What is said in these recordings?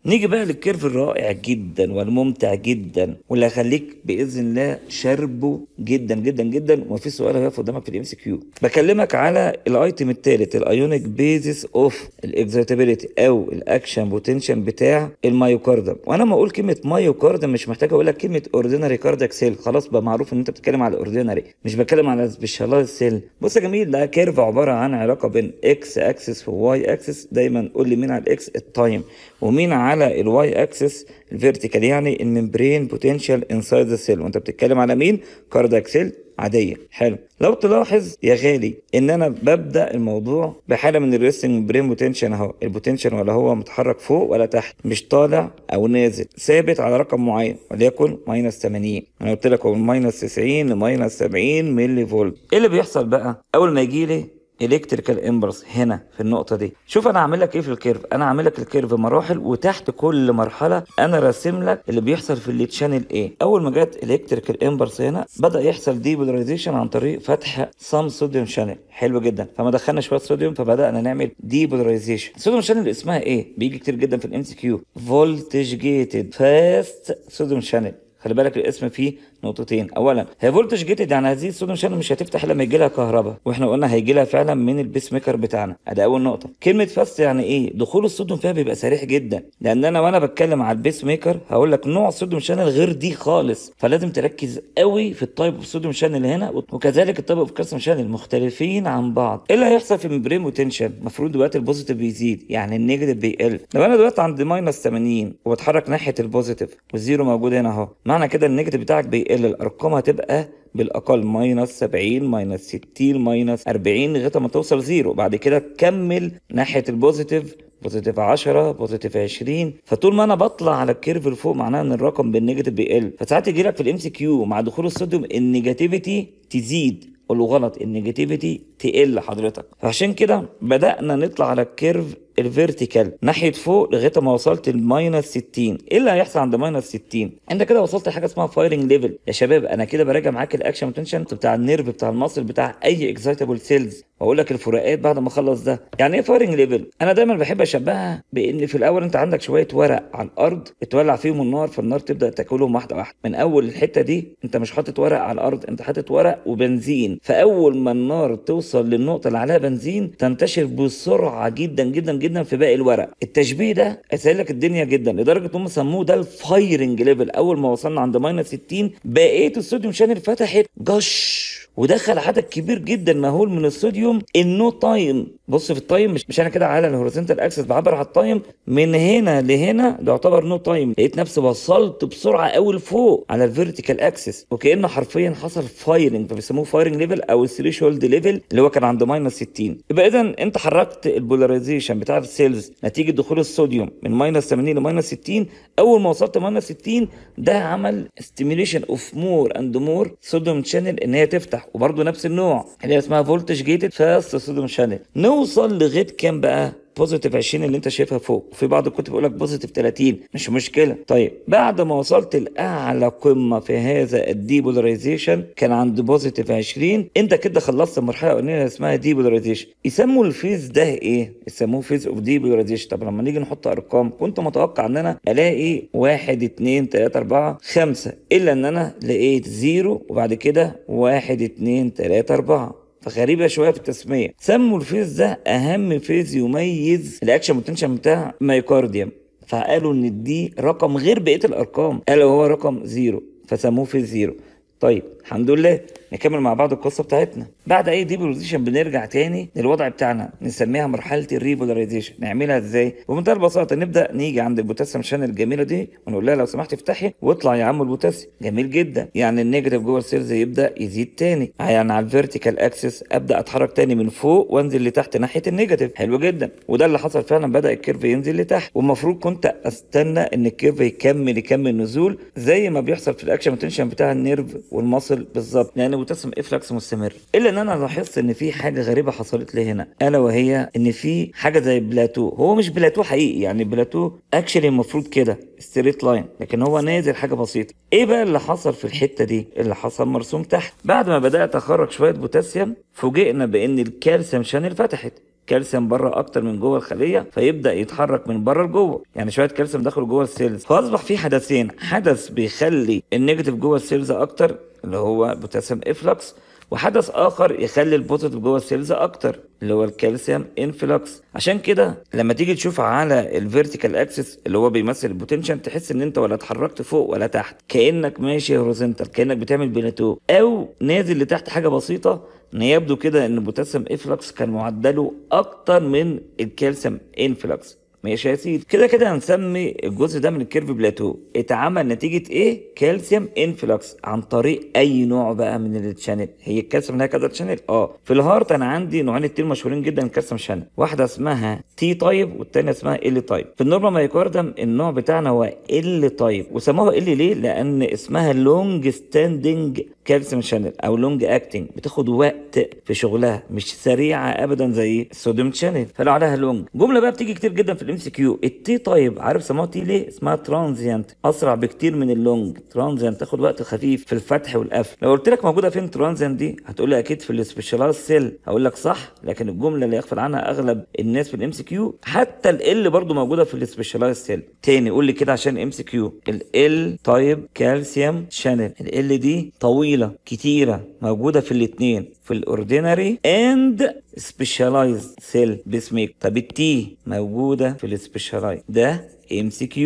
نيجي بقى لل curve الرائع جدا والممتع جدا واللي هيخليك باذن الله شربه جدا جدا جدا، وفي سؤال هيقف قدامك في ال MCQ. بكلمك على ال item الثالث، ال ionic basis of ال excitability او ال action potential بتاع ال myocardium. وانا ما اقول كلمة myocardium مش محتاج اقول لك كلمة ordinary cardiac cell، خلاص بقى معروف ان انت بتتكلم على ordinary، مش بتكلم على specialized cell. بص يا جميل، ده curve عبارة عن علاقة بين x axis و y axis. دايما قول لي مين على ال x ال time ومين على ال y axis ال vertical، يعني ال membrane potential inside the cell. وانت بتتكلم على مين؟ cardiac cell عادية. حلو. لو تلاحظ يا غالي ان انا ببدا الموضوع بحاله من ال resting membrane potential اهو، ال potential ولا هو متحرك فوق ولا تحت، مش طالع او نازل، ثابت على رقم معين وليكن minus 80. انا قلت لك هو من minus 90 ل minus 70 ملي فولت. ايه اللي بيحصل بقى اول ما يجي لي electrical impulse هنا في النقطة دي؟ شوف انا هعمل لك ايه في ال curve. انا هعمل لك ال curve مراحل، وتحت كل مرحلة انا راسم لك اللي بيحصل في ال channel ايه. اول ما جت electrical impulse هنا بدا يحصل depolarization عن طريق فتح some sodium channel. حلو جدا. فما دخلنا شوية صوديوم فبدانا نعمل depolarization. sodium channel اسمها ايه؟ بيجي كتير جدا في ال MCQ، voltage gated fast sodium channel. خلي بالك الاسم فيه نقطتين. اولا هي voltage gated، يعني هذه ال sodium channel مش هتفتح الا لما يجي لها كهرباء، واحنا قلنا هيجي لها فعلا من ال pacemaker بتاعنا. ادي اول نقطة. كلمة fast يعني ايه؟ دخول الصوديوم فيها بيبقى سريع جدا، لان انا وانا بتكلم على ال pacemaker هقول لك نوع ال sodium channel غير دي خالص، فلازم تركز قوي في ال type of sodium channel هنا، وكذلك ال type of calcium channel مختلفين عن بعض. ايه اللي هيحصل في ال membrane potential؟ المفروض دلوقتي ال positive بيزيد، يعني ال negative بيقل. لو انا دلوقتي عند minus 80 وبتحرك ناحية ال positive وال zero موجود هنا اهو، معنى كده ال negative بتاعك بيقل، الارقام هتبقى بالاقل minus 70 minus 60 minus 40 لغاية ما توصل zero. بعد كده تكمل ناحية ال positive، positive 10 positive 20. فطول ما انا بطلع على ال curve لفوق معناها ان الرقم بال negative بيقل. فساعات يجي لك في ال MCQ مع دخول الصوديوم ال negativity تزيد، قول له غلط، ال negativity تقل حضرتك. فعشان كده بدأنا نطلع على ال curve ال vertical ناحية فوق لغاية ما وصلت ل minus 60. ايه اللي هيحصل عند minus 60؟ انت كده وصلت لحاجة اسمها firing level. يا شباب انا كده براجع معاك ال action potential بتاع ال nerve بتاع ال muscle بتاع اي excitable cells، واقول لك الفروقات بعد ما اخلص ده. يعني ايه firing level؟ انا دايما بحب اشبهها بان في الاول انت عندك شوية ورق على الارض اتولع فيهم النار، فالنار تبدا تاكلهم واحدة واحدة. من اول الحتة دي انت مش حاطط ورق على الارض، انت حاطط ورق وبنزين، فاول ما النار توصل للنقطة اللي عليها بنزين تنتشر بسرعة جدا جدا جدا في باقي الورق. التشبيه ده اسهل لك الدنيا جدا لدرجة ان هم سموه ده ال firing level. اول ما وصلنا عند minus 60 بقية ال sodium channel فتحت جش ودخل عدد كبير جدا مهول من الصوديوم in no time. بص في ال time، مش انا كده على ال horizontal axis بعبر على ال time، من هنا لهنا ده يعتبر no time. لقيت نفسي وصلت بسرعة قوي لفوق على ال vertical axis، وكانه حرفيا حصل firing، فبيسموه firing level او ال threshold level اللي هو كان عند minus 60. يبقى اذا انت حركت ال polarization بتاع ال cells نتيجة دخول الصوديوم من minus 80 ل minus 60. اول ما وصلت minus 60 ده عمل stimulation of more and more sodium channel ان هي تفتح، وبرده نفس النوع اللي هي اسمها voltage gated fast sodium channel. نوصل لغاية كام بقى؟ positive 20 اللي انت شايفها فوق، وفي بعض الكتب بيقول لك positive 30، مش مشكلة. طيب بعد ما وصلت لاعلى قمة في هذا ال depolarization كان عند positive 20، انت كده خلصت المرحلة الاولانية اللي اسمها depolarization. يسموا ال phase ده ايه؟ يسموه phase of depolarization. طب لما نيجي نحط ارقام كنت متوقع ان انا الاقي 1 2 3 4 5، الا ان انا لقيت 0 وبعد كده 1 2 3 4، فغريبه شوية في التسمية. سموا ال phase ده اهم phase يميز ال action potential بتاع myocardium، فقالوا ان دي رقم غير بقية الارقام، قالوا هو رقم zero فسموه phase zero. طيب الحمد لله نكمل مع بعض القصة بتاعتنا. بعد اي depolarization بنرجع تاني للوضع بتاعنا، نسميها مرحلة ال repolarization. نعملها ازاي؟ بمنتهى البساطة نبدا نيجي عند ال potassium channel الجميلة دي ونقول لها لو سمحت افتحي واطلع يا عم البوتاسيوم. جميل جدا. يعني ال negative جوه ال cells يبدا يزيد تاني، يعني على ال vertical axis ابدا اتحرك تاني من فوق وانزل لتحت ناحية ال negative. حلو جدا. وده اللي حصل فعلا، بدا ال curve ينزل لتحت، والمفروض كنت استنى ان ال curve يكمل نزول زي ما بيحصل في ال action potential بتاع ال nerve وال muscle بالظبط، لان potassium efflux مستمر. الا ان انا لاحظت ان في حاجة غريبة حصلت لي هنا، الا وهي ان في حاجة زي بلاتو. هو مش بلاتو حقيقي، يعني plateau actually المفروض كده straight line، لكن هو نازل حاجة بسيطة. ايه بقى اللي حصل في الحتة دي؟ اللي حصل مرسوم تحت. بعد ما بدات اخرج شوية بوتاسيوم فوجئنا بان ال calcium channel فتحت. كالسيوم بره اكتر من جوه الخلية، فيبدا يتحرك من بره لجوه، يعني شوية كالسيوم دخلوا جوه ال cells، فاصبح في حدثين، حدث بيخلي ال negative جوه ال cells اكتر اللي هو potassium efflux، وحدث اخر يخلي ال positive جوه ال cells اكتر اللي هو ال calcium influx. عشان كده لما تيجي تشوف على ال vertical axis اللي هو بيمثل ال potential، تحس ان انت ولا اتحركت فوق ولا تحت، كانك ماشي horizontal، كانك بتعمل بلاتو او نازل لتحت حاجة بسيطة. ان يبدو كده ان ال potassium efflux كان معدله اكتر من ال calcium influx. ماشي يا سيدي، كده كده هنسمي الجزء ده من ال curve plateau. اتعمل نتيجة ايه؟ calcium influx عن طريق اي نوع بقى من ال channel. هي الكالسيوم لها كذا channel. في ال heart انا عندي نوعين اتنين مشهورين جدا calcium channel، واحدة اسمها T type والثانية اسمها L type. في ال normal myocardium النوع بتاعنا هو L type، وسموها L ليه؟ لان اسمها long standing calcium channel او long acting، بتاخد وقت في شغلها، مش سريعة ابدا زي ال sodium channel، فلو عليها long. جملة بقى بتيجي كتير جدا في ال MCQ، ال T type عارف سموها T ليه؟ اسمها transient، اسرع بكتير من ال long. transient تاخد وقت خفيف في الفتح والقفل. لو قلت لك موجودة فين transient دي، هتقول لي اكيد في ال specialized cell، هقول لك صح، لكن الجملة اللي يغفل عنها اغلب الناس في ال MCQ، حتى ال L برضو موجودة في ال specialized cell. تاني قول لي كده عشان MCQ، L type calcium channel، L دي طويلة كتيرة موجودة في الاثنين، في ال ordinary and specialized cell pacemaker. طب ال T موجودة في ال specialized، ده MCQ.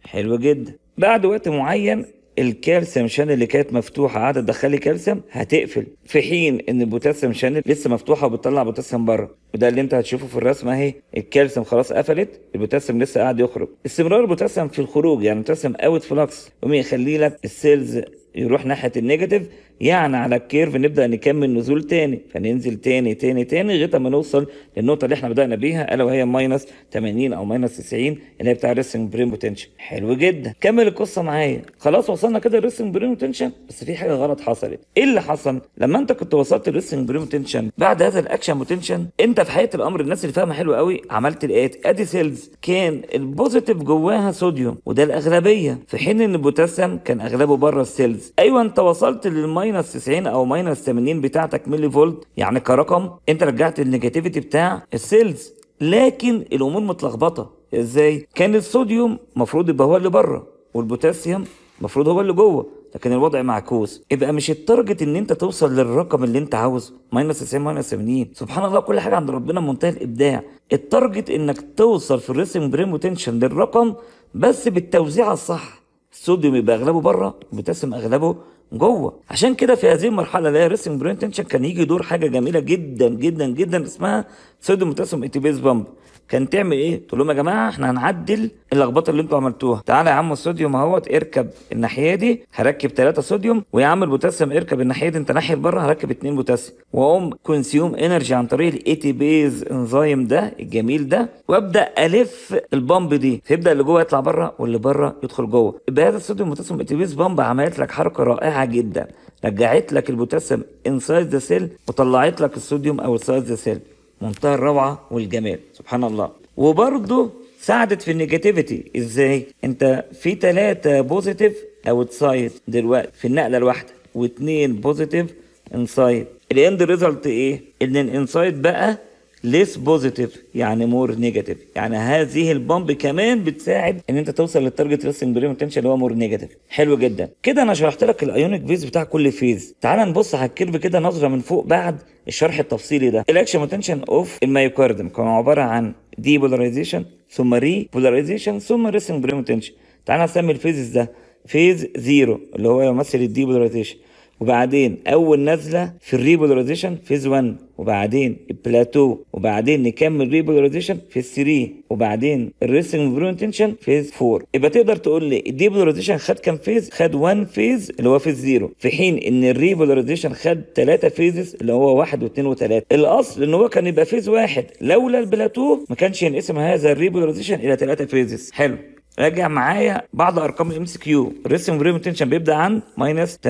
حلو جدا. بعد وقت معين ال calcium channel اللي كانت مفتوحة قاعدة تدخلي كالسيوم هتقفل، في حين ان ال potassium channel لسه مفتوحة وبتطلع بوتاسيوم بره، وده اللي انت هتشوفه في الرسمة اهي. الكالسيوم خلاص قفلت، البوتاسيوم لسه قاعد يخرج. استمرار البوتاسيوم في الخروج يعني potassium out flux، يقوم يخلي لك ال cells يروح ناحية ال negative، يعني على ال curve نبدا نكمل نزول تاني، فننزل تاني تاني تاني لغاية ما نوصل للنقطة اللي احنا بدانا بيها، الا وهي minus 80 او minus 90 اللي هي بتاع resting membrane potential. حلو جدا، كمل القصة معايا. خلاص وصلنا كده لل resting membrane potential، بس في حاجة غلط حصلت. ايه اللي حصل؟ لما انت كنت وصلت لل resting membrane potential بعد هذا ال action potential، انت في حقيقة الامر الناس اللي فاهمه حلو قوي عملت الاتي: ادي cells كان ال positive جواها صوديوم وده الاغلبية، في حين ان البوتاسيوم كان اغلبه بره ال cells. ايوه انت وصلت لل minus 90 او minus 80 بتاعتك ملي فولت، يعني كرقم انت رجعت ال negativity بتاع ال cells، لكن الامور متلخبطه. ازاي؟ كان الصوديوم المفروض يبقى هو اللي بره والبوتاسيوم المفروض هو اللي جوه، لكن الوضع معكوس. يبقى مش ال target ان انت توصل للرقم اللي انت عاوزه minus 90 minus 80. سبحان الله، كل حاجة عند ربنا منتهى الابداع. ال target انك توصل في ال resting membrane potential للرقم بس بالتوزيع الصح، الصوديوم يبقى اغلبه بره، البوتاسيوم اغلبه جوه. عشان كده في هذه المرحلة اللي هي resting membrane potential كان يجي دور حاجة جميلة جدا جدا جدا اسمها sodium potassium ATPase pump. كان تعمل ايه؟ تقول لهم يا جماعة احنا هنعدل اللخبطة اللي انتوا عملتوها، تعالى يا عم الصوديوم اهوت اركب الناحية دي، هركب 3 صوديوم، ويا عم البوتاسيوم اركب الناحية دي انت ناحية بره هركب 2 بوتاسيوم، واقوم consume energy عن طريق ال ATPase enzyme ده الجميل ده، وابدا الف ال pump دي، فيبدا اللي جوه يطلع بره واللي بره يدخل جوه. يبقى هذا ال sodium potassium ATPase pump عملت لك حركة رائعة جدا، رجعت لك البوتاسيوم inside the cell وطلعت لك الصوديوم outside the cell. منتهى الروعة والجمال، سبحان الله. وبرضه ساعدت في ال negativity. ازاي؟ انت في 3 positive outside دلوقتي في النقلة الواحدة، و2 positive inside. ال end result ايه؟ ان ال inside بقى less positive يعني more negative، يعني هذه ال pump كمان بتساعد ان انت توصل لل target resting membrane potential اللي هو more negative. حلو جدا كده، انا شرحت لك ال ionic phase بتاع كل phase. تعال نبص على ال curve كده نظره من فوق بعد الشرح التفصيلي ده. ال action potential of ال myocardium كان عبارة عن depolarization ثم repolarization ثم resting membrane potential. تعال نسمي ال phases ده phase 0 اللي هو يمثل ال depolarization، وبعدين اول نزله في ال repolarization phase 1، وبعدين البلاتو، وبعدين نكمل repolarization phase 3، وبعدين ال resting membrane potential phase 4. يبقى تقدر تقول لي ال depolarization خد كام phase؟ خد 1 phase اللي هو phase 0، في حين ان ال repolarization خد 3 phases اللي هو 1 و2 و3. الاصل ان هو كان يبقى phase واحد، لولا البلاتو ما كانش ينقسم هذا ال repolarization الى 3 phases. حلو، راجع معايا بعض ارقام ال MCQ. ال resting membrane potential بيبدا عند minus 80،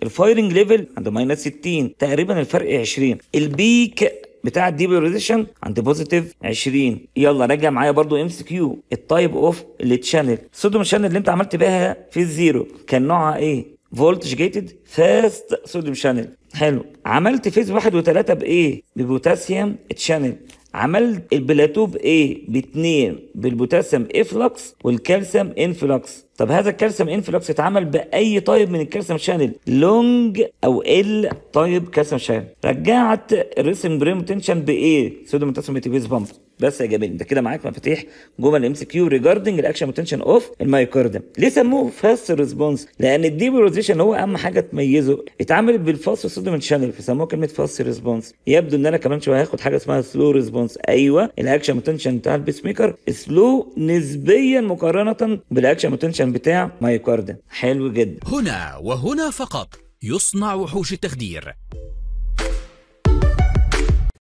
ال firing level عند minus 60، تقريبا الفرق 20. ال peak بتاع ال depolarization عند positive 20. يلا راجع معايا برضو MCQ. ال type of ال channel، ال sodium channel اللي انت عملت بيها phase zero كان نوعها ايه؟ voltage gated fast sodium channel. حلو، عملت phase 1 و3 بايه؟ ب potassium channel. عملت البلاتو بايه؟ باتنين، بال potassium efflux وال calcium influx. طب هذا ال calcium influx اتعمل باي type من ال calcium channel؟ long او L type calcium channel. رجعت ال resting membrane potential بايه؟ sodium potassium ATPase pump. بس يا جميل، انت كده معاك مفاتيح جمل MCQ regarding ال action potential of ال myocardium. ليه سموه fast response؟ لان ال depolarization هو اهم حاجة تميزه، اتعملت بال fast sodium channel فسموه كلمة fast response. يبدو ان انا كمان شوية هاخد حاجة اسمها slow response. ايوه، ال action potential بتاع ال pacemaker slow نسبيا مقارنة بال action potential بتاع myocardium. حلو جدا. هنا وهنا فقط يصنع وحوش التخدير.